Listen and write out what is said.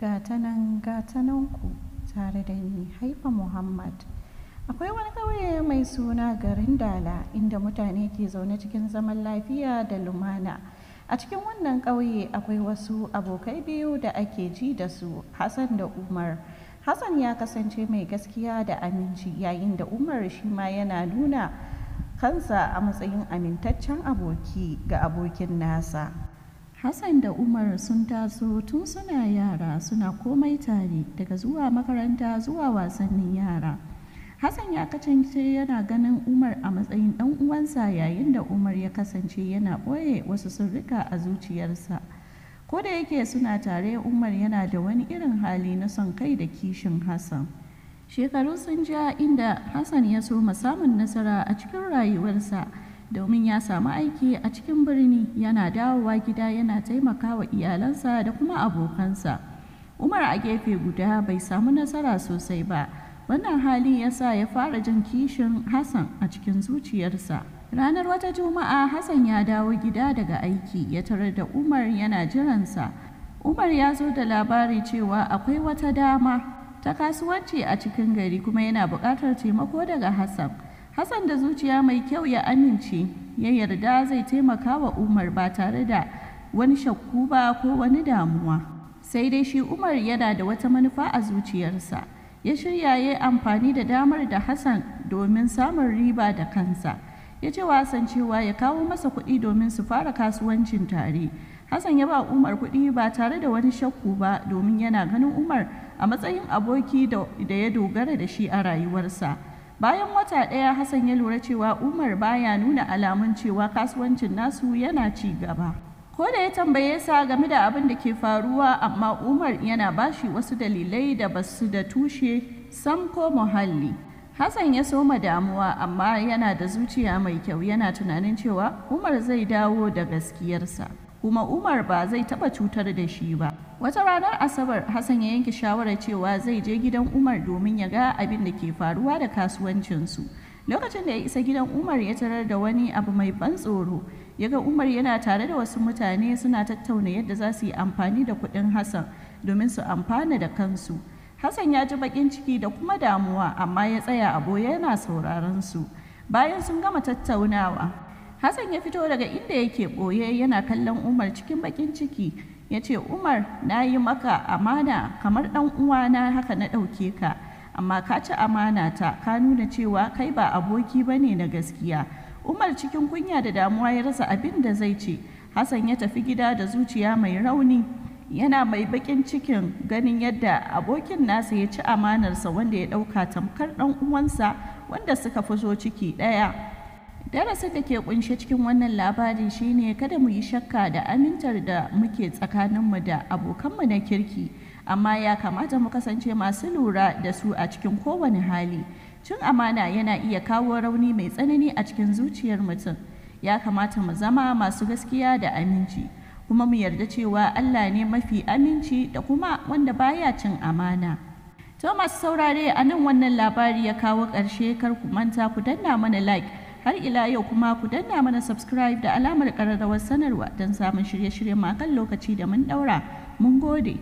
Gatanan gatananku tare da ni Haifa Muhammad. Akwai wani ƙauye mai suna garin Dala inda mutane ke zaune cikin zaman lafiya da lumana. A cikin wannan ƙauye akwai wasu abokai biyu da ake ji da su, Hassan da Umar. Hassan ya kasance mai gaskiya da aminci yayin da Umar shi ma yana nuna kansa a matsayin amintaccen aboki ga abokin nasa. Hassan da Umar sun taso tun suna yara suna komai tare daga zuwa makaranta zuwa wasannin yara. Hassan ya kasance yana ganin Umar a matsayin ɗan uwansa yayin da Umar ya kasance yana ɓoye wasu sirrika a zuciyarsa. Ko da yake suna tare, Umar yana da wani irin hali na son kai da kishin Hassan. Shekaru sun ja inda Hassan ya soma samun nasara a cikin rayuwarsa domin ya samu aiki a cikin birni yana dawowa gida yana taimakawa iyalansa da kuma abokansa. Umar a gefe guda bai samu nasara sosai ba. Wannan hali ya sa ya fara jin kishin Hassan a cikin zuciyarsa. Ranar wata Juma'a, Hassan ya dawo gida daga aiki ya tarar da Umar yana jiransa. Umar ya zo da labari cewa akwai wata dama ta kasuwanci a cikin gari kuma yana buƙatar taimako daga Hassan. Hassan da zuciya mai kyau ya amince, ya yarda zai taimaka wa Umar ba tare da wani shakku ba ko wani damuwa. Sai dai shi Umar yana da wata manufa a zuciyarsa. Ya shirya ya yi amfani da damar da Hassan domin samun riba da kansa. Ya ce wa Hassan cewa ya kawo masa kuɗi domin su fara kasuwancin tare. Hassan ya ba Umar kuɗi ba tare da wani shakku ba domin yana ganin Umar a matsayin aboki da ya dogara da shi a rayuwarsa. Bayan wata ɗaya, Hassan ya lura cewa Umar baya nuna alamun cewa kasuwancin nasu yana ci gaba. Ko da ya tambaye sa game da abin da ke faruwa, amma Umar yana bashi wasu dalilai da basu da tushe sam ko muhalli. Hassan ya soma damuwa amma yana da zuciya mai kyau yana tunanin cewa Umar zai dawo da gaskiyarsa. Kuma Umar ba zai taɓa cutar da shi ba. Wata ranar Asabar, Hassan ya yanke shawarar cewa zai je gidan Umar domin ya ga abin da ke faruwa da kasuwancinsu. Lokacin da ya isa gidan Umar ya tarar da wani abu mai ban tsoro. Ya ga Umar yana tare da wasu mutane suna tattauna yadda za su yi amfani da kuɗin Hassan domin su amfana da kansu. Hassan ya ji baƙin ciki da kuma damuwa amma ya tsaya a boye yana sauraron su. Bayan sun gama tattaunawa, Hassan ya fito daga inda yake ɓoye yana kallon Umar cikin baƙin ciki. Ya ce, Umar, na yi maka amana kamar ɗan uwana haka na ɗauke ka, amma ka ci amana ta, ka nuna cewa kai ba aboki ba ne na gaskiya. Umar cikin kunya da damuwa ya rasa abin da zai ce. Hassan ya tafi gida da zuciya mai rauni. Yana mai baƙin cikin ganin yadda abokin nasa ya ci amanarsa wanda ya ɗauka tamkar ɗan uwansa wanda suka fito ciki ɗaya. Darasin da ke kunshe cikin wannan labari shine kada mu yi shakka da amintar da muke tsakaninmu da abokanmu na kirki, amma ya kamata mu kasance masu lura da su a cikin kowane hali. Cin amana yana iya kawo rauni mai tsanani a cikin zuciyar mutum. Ya kamata mu zama masu gaskiya da aminci, kuma mu yarda cewa Allah ne mafi aminci da kuma wanda baya cin amana. To masu saurare, a nan wannan labari ya kawo ƙarshe. Kar ku manta ku danna mana like. Har ila yau kuma ku danna mana subscribe da alamar ƙararrawar sanarwa don samun shirye-shiryen kan lokaci da mun ɗaura. Mun gode.